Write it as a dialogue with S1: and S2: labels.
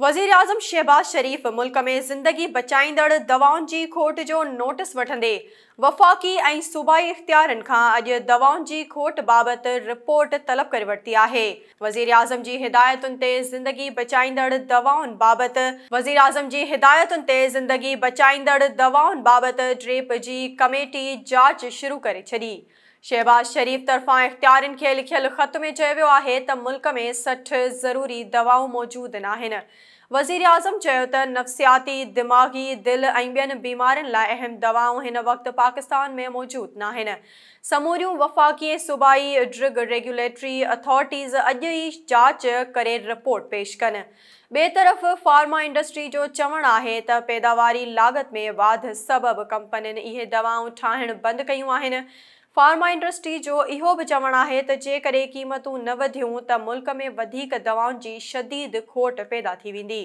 S1: وزيراعظم شهباز شريف ملڪ ۾ زندگي بچائيندڙ دوائن جي کوٽ جو نوٽيس وٺندي وفاقي ۽ صوبائي اختيارين کان اڄ دوائن جي کوٽ بابت رپورٽ طلب ڪري ورتي آهي. وزيراعظم جي هدايتن تي زندگي بچائيندڙ دوائن بابت وزيراعظم جي هدايتن تي زندگي بچائيندڙ دوائن بابت ڊريپ جي ڪميٽي جاچ شروع ڪري ڇڏي. شهباز شريف طرفان اختيارين کي لکيل خط ۾ چيو ويو آهي ته ملڪ ۾ 60 ضروري دوائون موجود ناهن. وزيراعظم چيو ته نفسياتي، دماغي، دل ۽ ٻين بيمارين لاء اهم دوائون هن وقت پاڪستان ۾ موجود ناهن. سموريون وفاقي ۽ صوبائي ڊرگ ريگيوليٽري اٿارٽيز اڄ ئي جاچ ڪري رپورٽ پيش ڪن. ٻئي طرف فارما انڊسٽري جو چوڻ آهي ته پيداواري لاڳت ۾ واڌ سبب ڪمپنين اهي دوائون ٺاهڻ بند ڪيون آهن. فارما انڊسٽري جو اهو به چوڻ آهي ته جيڪڏهن قيمتون نه وڌيون ته ملڪ ۾ وڌيڪ دوائن جي شديد کوٽ پيدا ٿي ويندي.